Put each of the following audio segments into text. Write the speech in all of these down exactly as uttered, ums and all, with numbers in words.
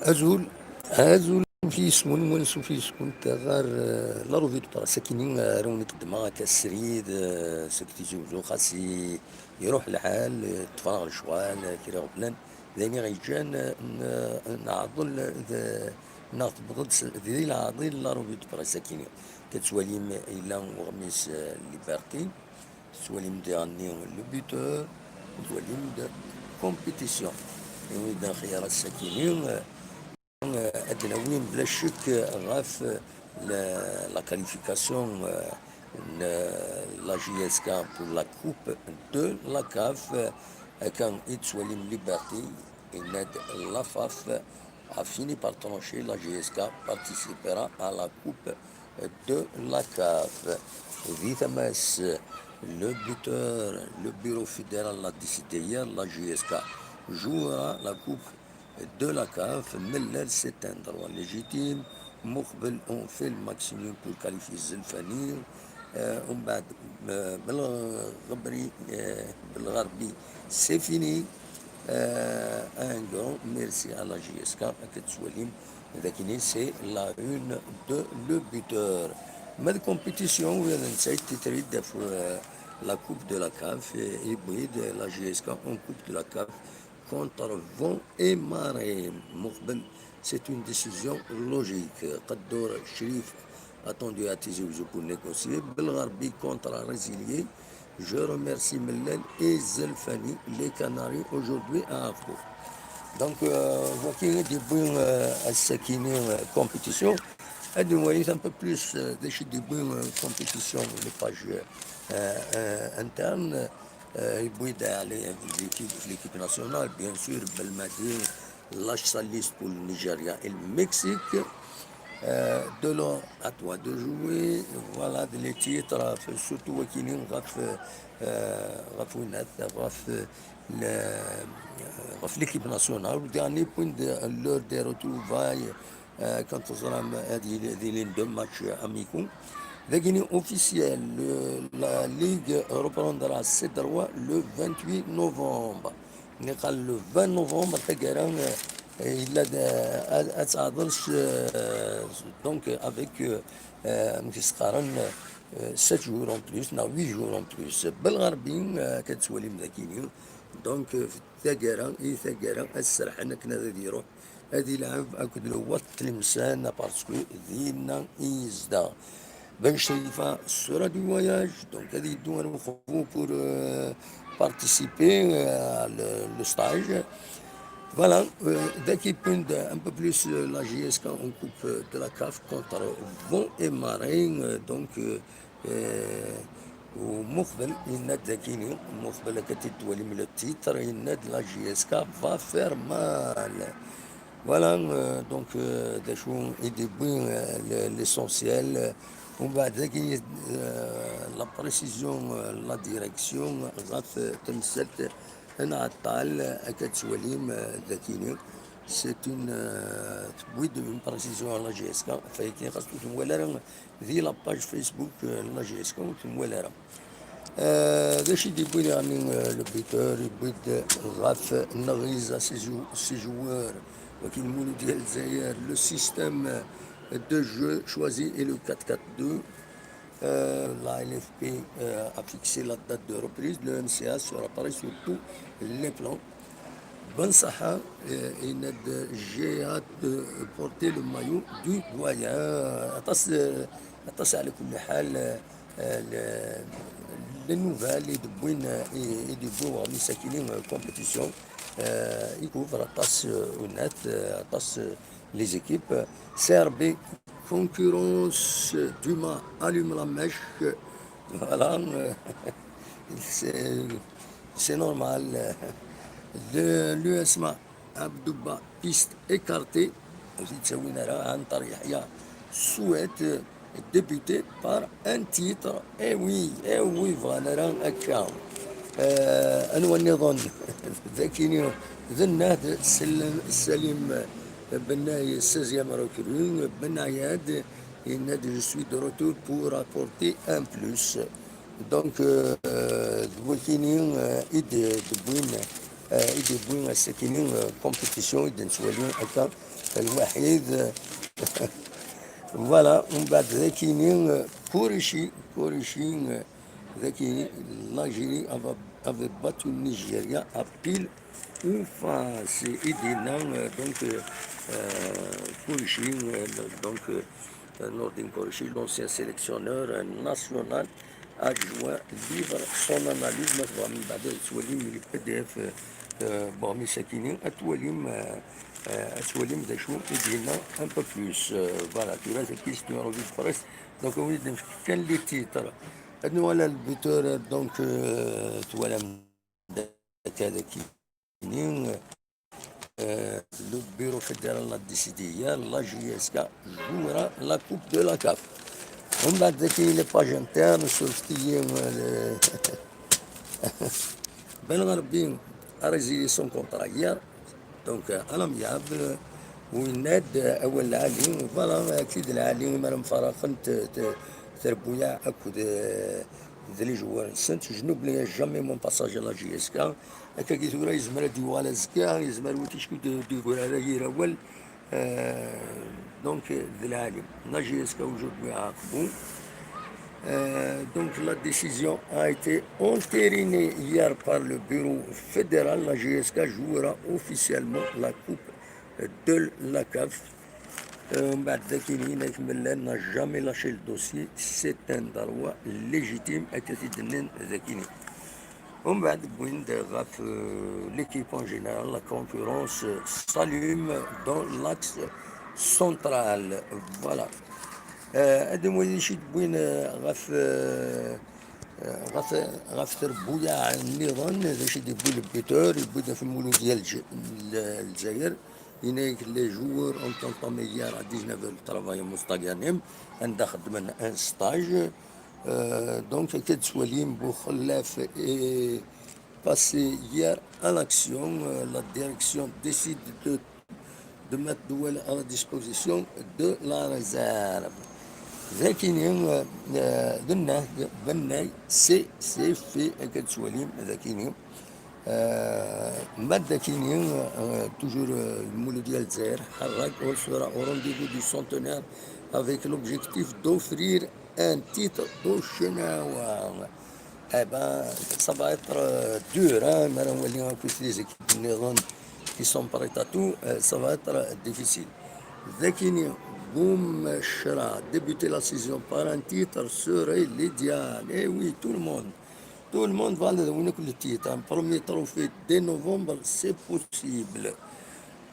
Azul, azul, sufis-wen, wen sufis-kunt ɣer, eh, la revue de presse. Sakini, eh, ara wen-qeddmeɣ akka srid, eh, seg Tizi Uzzu, xas i-, iruḥ lḥal, eh, ṭṭfeɣ lecɣal, eh, kra iɣeblan. D ayen i ɣ-yeǧǧan, eh, n-, neɛḍel, eh, d-, neɣ tewweḍ-d s-, di leɛḍil la revue de presse sakini. Tettwalim yella uɣmis, eh, Liberté, tettwalim diɣenni le buteur, tettwalim-d compétition. Iwi d axyar ass-akini, eh, ad d-nawi bla ccek ɣef la, la qualification, eh, n la J S K pour la Coupe de la CAF, eh, akka i tettwalim Liberté, yenna-d la FAF a fini par trancher, la J S K participera à la Coupe de la CAF. Di tama-s, le buteur, le bureau fédéral l'a décidé hier, la J S K jouera la Coupe de la CAF, Mellal, c'est un droit légitime. Muqbel, on fait le maximum pour qualifier Zelfani. Euh, ومن بعد، euh, بالغبري، euh, بالغربي، c'est fini. Euh, un grand merci à la J S K. Akka tettwalim, dakini, c'est la une de le buteur. Ma d compétition, ula d netta yettitri-d ɣef, euh, la Coupe de la CAF, et, et oui, de la J S K en Coupe de la CAF contre vent et marée. Muqbel, c'est une décision logique. Qaddour Shrif, attendu à Tizi Ouzou pour négocier. Belgharbi, contrat résilié. Je remercie Mellal et Zelfani, les Canaries, aujourd'hui à Akhbour. Donc, euh, voilà qui est début, euh, à Sakini, euh, compétition. Et nous voyons un peu plus, euh, de chez début, euh, compétition, les pages, euh, euh, internes. Euh, يبوي داعي عليه l'équipe, l'équipe nationale, bien sûr, Belmadi, lâche sa liste pour le Nigeria et le Mexique. Euh, Delors, à toi de jouer. Voilà, de les titres, euh, surtout Wakini, ɣef, euh, ɣef winat, ɣef, euh, le, ɣef l'équipe nationale. Au dernier point de l'heure des retrouvailles, euh, quand on sera, euh, di, di les deux matchs amicaux. Dagini officiel, le, la Ligue reprendra ses droits le vingt-huit novembre. Niqal le vingt novembre, tagara, euh, il a de, à, à, euh, donc, avec, euh, euh, euh, sept jours en plus, non, huit jours en plus. Belgharbi, euh, كتسواليم ذاكيني. Donc, euh, tagara, i tagara, ad serḥen akken ad iruḥ ad ilɛeb akked le Wat Tlemsan, parce que dinna i yezdeɣ. Ben Cherifa sera du voyage, donc ad yeddu ar Uxbu pour, euh, participer, euh, à le, le stage. Voilà, euh, daki point un peu plus, euh, la J S K en Coupe de la CAF contre Vent et Marée, euh, donc, euh, euh, ومقبل يناد ذاكيني، مقبل كتيت ولي من le titre، يناد la J S K va faire mal. Voilà, euh, donc, euh, d acu i d-yewwi, euh, le, l'essentiel, euh, ومن بعد ذاكي, euh, la précision, euh, la direction, ɣef temsalt n Ɛeṭṭal, akka tettwalim, euh, ذاكيني. C'est une, euh, tewwi-d une précision à la J S K, fayaki xas ur temwala ara di la page Facebook, euh, n la J S K ur temwala ara. Euh, d acu i d-yewwi daɣen, euh, le buteur, yewwi-d ɣef Nɣiza ses jou-, ses joueurs, waki Lmuludya Lezzayer, le système de jeu choisi est le quatre quatre deux. Euh, la L F P, euh, a fixé la date de reprise. Le M C A sera prêt sur tous les plans. Bonne saha, euh, et j'ai hâte de porter le maillot du doyen. Aṭas, euh, aṭas على كل حال, euh, le, les nouvelles i d-wwin, euh, i, i d-yewwi ɣer Misakini, euh, compétition. Euh, i couvre aṭas, euh, unat, euh, aṭas, euh, les équipes. C R B, concurrence, Duma allume la mèche. Voilà, euh, c'est, c'est normal. Le, l'U S M A Abdouba, piste écartée. Ur t-id-ttawin ara, Antar Yeḥya souhaite débuter par un titre. Eh oui, eh oui, bɣan ara akka. Euh, anwa nniḍen? Dakini, d Nahd Sel-, Salim Bennaï, seizième recrue. Ben Ayad, yenna-d, je suis de retour pour apporter un plus. Donc, euh, d wakini, euh, i d-, d-wwin euh, i d-yewwi ass-akini, euh, compétition i d-nettwali akka lwaḥid. Voilà, umbeɛd d akini, euh, Kuruchy, Kuruchy, euh, d akini, l'Algérie avait, avait battu le Nigeria à pile ou face. I d-yenna, euh, donc, euh, euh, Kuruchy, euh, donc, euh, Nourdine Kuruchy, l'ancien sélectionneur, euh, national, adjoint, livre son analyse. Ma tebɣam mbeɛd ad twalim le P D F, euh, euh, bon, mais c'est fini, ad twalim, euh, euh, ad twalim d acu i d-yenna un peu plus. Euh, voilà, tura tagi c'est une revue de presse. Donc, oui, donc, quel est le titre? Ad nuɣal ar le buteur, donc, euh, twalam d akka d akini, euh, le bureau fédéral a décidé hier, la J S K jouera la Coupe de la CAF. Umbeɛd daki les pages internes, surfet-iyi, euh, le Ben Gharbi a résilié son contrat hier, donc, euh, à l'amiable, euh, u yenna-d, euh, awal lɛali, voilà, akid lɛali, mi ara mfaraqent, euh, t-, trebbuyaɛ akked, euh, d les joueurs-nsent. Je n'oublierai jamais mon passage à la J S K. Akkagi tura yezmer ad d-yuɣal azekka, yezmer wi ticki d-, d-yegrar yir awal. Euh, donc, euh, d lɛali. La J S K aujourd'hui a bon. Euh, donc, la décision a été entérinée hier par le bureau fédéral. La J S K jouera officiellement la Coupe de la CAF. Euh, umbeɛd d akini, Naïf Mellal n'a jamais lâché le dossier. C'est un droit légitime, akka i t-id-nnan d akini. Umbeɛd wwin-d ɣef, euh, l'équipe en général, la concurrence, euh, s'allume dans l'axe central. Voilà. Euh, ad nwali d acu i d-wwin, euh, ɣef, euh, euh, ɣef, ɣef trebbuyaɛ nniḍen, d acu i d-yewwi le buteur, yewwi-d ɣef Mouloudia Lez-, Lezzayer. Yenna-yak les joueurs ont entamé hier à dix-neuf heures le travail à Mostaganem, anda xeddmen un stage. Euh, donc, akka d-twalim, Boukhellaf est passé hier à l'action. Euh, la direction décide de, de mettre Douala à la disposition de la réserve. D akini, euh, euh, d nnehd, d nnehd, c'est, c'est fait, akka d-twalim, d akini. Euh, umbeɛd d akini, euh, toujours, euh, Mouloudia Lezzayer, Harrag, on sera au rendez-vous du centenaire avec l'objectif d'offrir un titre au Chenois. Eh ben, ça va être, euh, dur, hein, ma ara nwali akk les équipes nniḍen qui sont prêtes à tout, euh, ça va être, euh, difficile. D akini, Boumechra, débuter la saison par un titre serait l'idéal. Eh oui, tout le monde. Tout le monde va le, le titre. Un premier trophée dès novembre, c'est possible.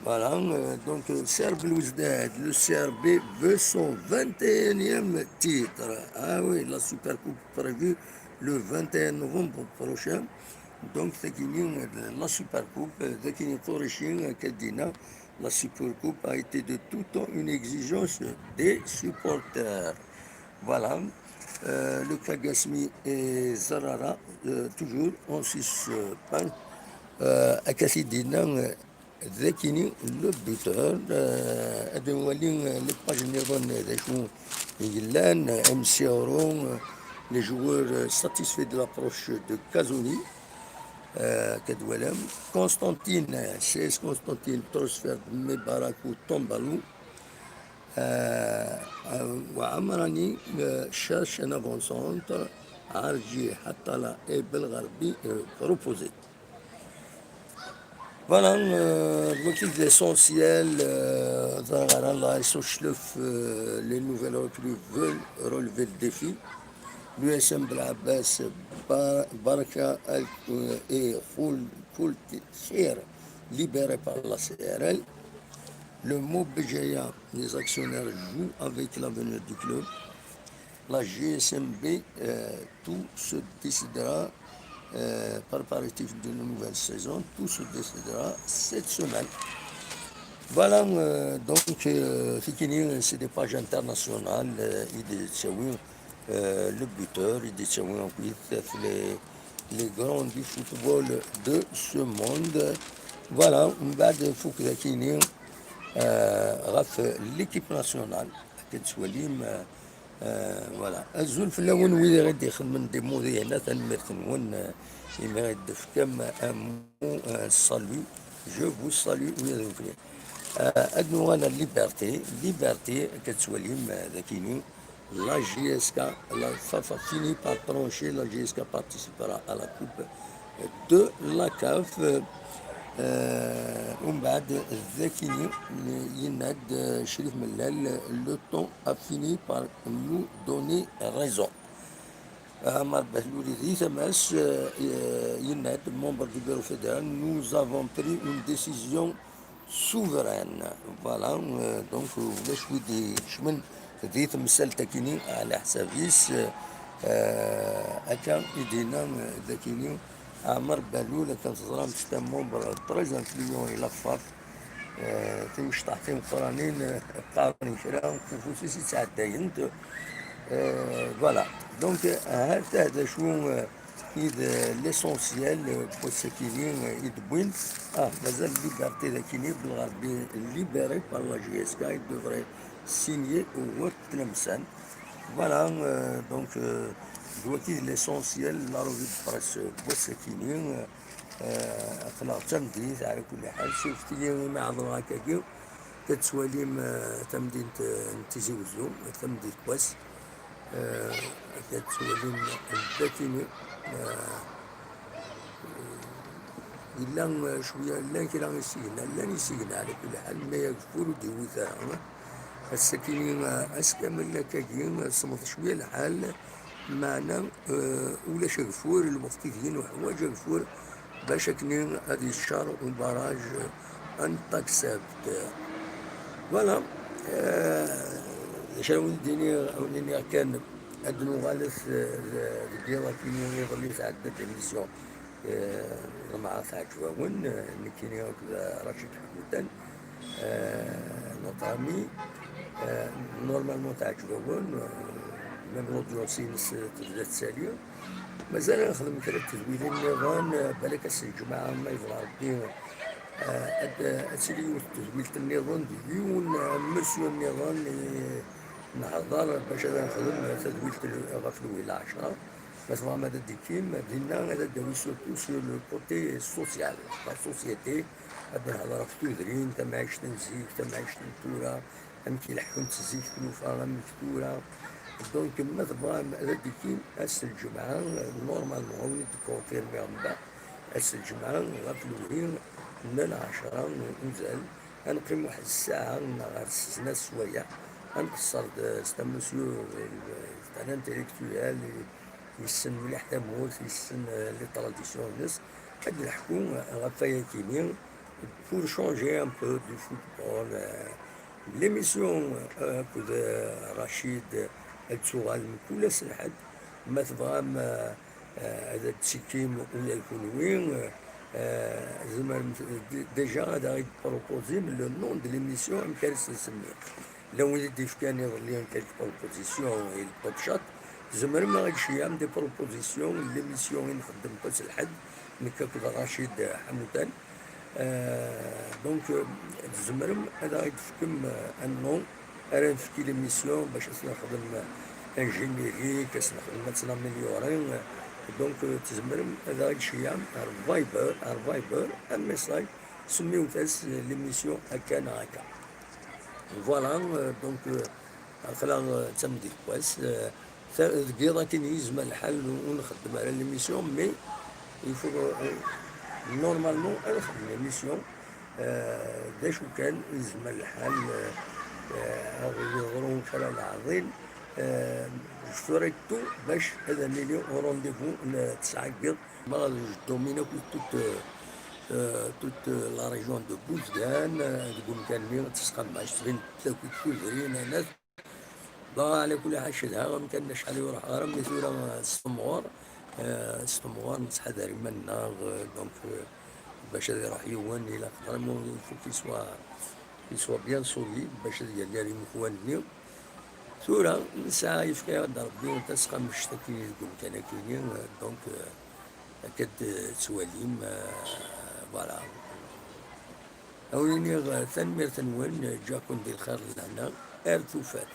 Voilà, euh, donc, euh, Serb Belouizdad, le C R B veut son vingt et unième titre. Ah oui, la Supercoupe prévue le vingt et un novembre prochain. Donc, c'est fini, euh, la Supercoupe, euh, c'est fini, Torishing, euh, Kadina. La Supercoupe a été de tout temps une exigence des supporters. Voilà. Euh, le Kagasmi et Zarara, euh, toujours en suspens. Euh, Akasi Dinan, euh, d akini, le buteur, euh, ad nwali, euh, les pages nniḍen, euh, d acu i yellan, euh, M C Oro, euh, les joueurs, euh, satisfaits de l'approche de Kazoni, euh, akka d-twalam. Constantine, euh, C S Constantine, transfert de Mebarakou Tombalou. Euh, euh, Amrani, euh, cherche un avant-centre. Arji, Hatala et Belgharbi, euh, proposés. Voilà, euh, donc l'essentiel, euh, là, euh, les nouvelles recrues veulent relever le défi. L'U S M Blabès, Baraka Al, euh, et Khoul, Khoul Kher, libéré par la C R L. Le Mobejaya, les actionnaires jouent avec l'avenir du club. La G S M B, euh, tout se décidera, euh, préparatif de la nouvelle saison, tout se décidera cette semaine. Voilà, euh, donc, euh, c'est des pages internationales, euh, i d-yettawi, euh, le buteur, i d-yettawi en fait les, les grands du football de ce monde. Voilà, umbeɛd nfuk d akini, euh, ɣef l'équipe nationale. Akka d-tettwalim, euh, Euh, voilà. Azul fell-awen wid i ɣ-d-ixedmen des mots dihin, tanemmirt-nwen, euh, imi i d-tefkam un mot, un salut. Je vous salue, ula d nekkni. Euh, ad nuɣal ar Liberté. Liberté, akka tettwalim, euh, dagini, la J S K, la FAF a fini par trancher, la J S K participera à la Coupe de la CAF. Euh, umbeɛd, dagini, yenna-d, euh, Crif Mellal, le temps a fini par nous donner raison. Ɛmer Behlul di tama-s, euh, yenna-d, membre du bureau fédéral, nous avons pris une décision souveraine. Voilà, euh, donc, euh, ulac wi d-ikecmen di temsalt-akini, ɛla ḥsab-is, euh, akka i d-yenna, euh, dagini Ɛmer Behlul, akken teẓram, c'est un membre très influent i la FAF. Euh, timecṭaḥ timeqqranin, euh, qqaren kra, ufus-is i ttɛeddayent. Euh, voilà. Donc, euh, ha-t-a d acu, euh, i d, euh, l'essentiel, euh, n wass-akini, euh, i d-wwin. Ah, mazal Liberté dagini, belɣerbi, libéré par la J S K, il devrait signer war tlemsan. Voilà, euh, donc, euh, d wagi d l'essentiel, la revue de presse, euh, n wass-akini, euh, euh, aql-aɣ d tameddit, ɛla kulli ḥal, surfet-iyi imi ɛeḍḍleɣ akkagi, ad tettwalim, euh, tamdint, euh, n Tizi Wezzu, tameddit n wass, euh, ad tettwalim dagini, euh, yella, euh, cwiya, llan kra isigna, llan isigna, ɛla kulli ḥal, ma ageffur ur d-iwwit ara. Ass-akini, euh, ass kamel akkagi, semmeḍ cwiya lḥal, meɛna, euh, ulac ageffur, lweqt i d-yini uḥwaǧ ageffur, bac akken ad yeččar ubaraj, euh, Antaxabt. Voilà. Euh, d acu ara wen-d-iniɣ, ad wen-iniɣ kan, ad nuɣalet, euh, d-, deg yiḍ akini iḍelli tɛedda-d l'émission. Euh, ḍemɛeɣ teɛǧeb-awen, euh, nekkini akked, euh, Racid Ḥemmutan, euh, notre ami. Euh, normalement teɛǧeb-awen, euh, même l'audience-ines, euh, tebda tettali. Mazal ad nexdem kra n tedwilin nniḍen, euh, balak ass n lǧemɛa, ma yebɣa Rebbi, euh, ad, ad tili yiwet n tedwilt nniḍen d yiwen, euh, monsieur nniḍen i nehḍer bac ad nexdem tadwilt ɣef Lewhi Lɛecṛa. Ma tebɣam ad d-ikkim, dinna ad d-awi surtout sur le côté social, la société, ad nehḍer ɣef tudrin, tamɛict n zik, tamɛict n tura, amek i leḥḥunt zik tlufa, amek tura. Donc, ma tebɣam ad d-ikkim ass n lǧemɛa, normalement, ad wen-d-confirmiɣ mbeɛd, ass n lǧemɛa, ɣef Lewhi, n lɛecṛa n uzal, ad neqqim waḥed ssaɛa neɣ ar snat sswayeɛ, ad nqeṣṣer d, c'est un monsieur, euh, c'est un intellectuel, yessen mliḥ tamurt, yessen, euh, les traditions-nnes, ad d-neḥku, euh, ɣef wayakini, pour changer un peu du football, euh, l'émission, euh, akked, euh, Racid, euh, ad tuɣal mkul ass n lḥedd, ma tebɣam, euh, euh, ad d-tikkim ula d kunwi, euh, euh, tzemrem d-, déjà ad aɣ-d-proposem le nom de l'émission, amek ara s-nsemmi. Llan wid i d-ifkan iḍelli quelques propositions i le Top Shot. Tzemrem ad aɣ-d-tceyyɛem des propositions n l'émission i nxeddem ass n lḥedd, nekk akked Racid Ḥamutan. Euh, donc, euh, tzemrem ad aɣ-d-tefkem, euh, un nom ara nefk i l'émission bac ad s-nexdem, euh, un générique, ad s-nexdem ad tt-naméliori. Donc, euh, tzemrem ad aɣ-d-tceyyɛem ar Viber, ar Viber, un message, semmiwt-as, euh, l'émission akka neɣ akka. Voilà, euh, donc, euh, aql-aɣ, euh, d tameddit n wass, euh, ta-, deg yiḍ akken yezmer lḥal ur nxeddem ara l'émission, mais il faut, euh, normalement ad nxeddem l'émission. Euh, d acu kan, yezmer lḥal, euh, euh, ad yeḍru kra n leɛḍil. Euh, je ferai tout bac ad nili au rendez-vous n tesɛa n yiḍ. Ma je domine akk toute, euh, euh, toute, euh, la région de Bouzgane, euh, deg umkan-nni d Tesqammact, tbin takk tudrin, anat. Bon, ɛla kulli ḥal, cedhaɣ amkan acḥal i ur ruḥeɣ ara, mi tura, euh, s temɣer, euh, s temɣer nettḥadar iman-nneɣ, euh, donc, euh, bac ad iruḥ yiwen, ilaq vraiment, il faut qu'il soit, qu'il soit bien solide, bac ad yerr gar imukan-nni. Tura, nesɛa, yefka-yaɣ-d Rebbi tasqammact-agi deg umkan-agi-nni, euh, donc, euh, akka d-tettwalim, euh, voilà. Ad wen-iniɣ, euh, tanemmirt-nwen, euh, ǧǧiɣ-ken di lxir d lehna, ar tufat.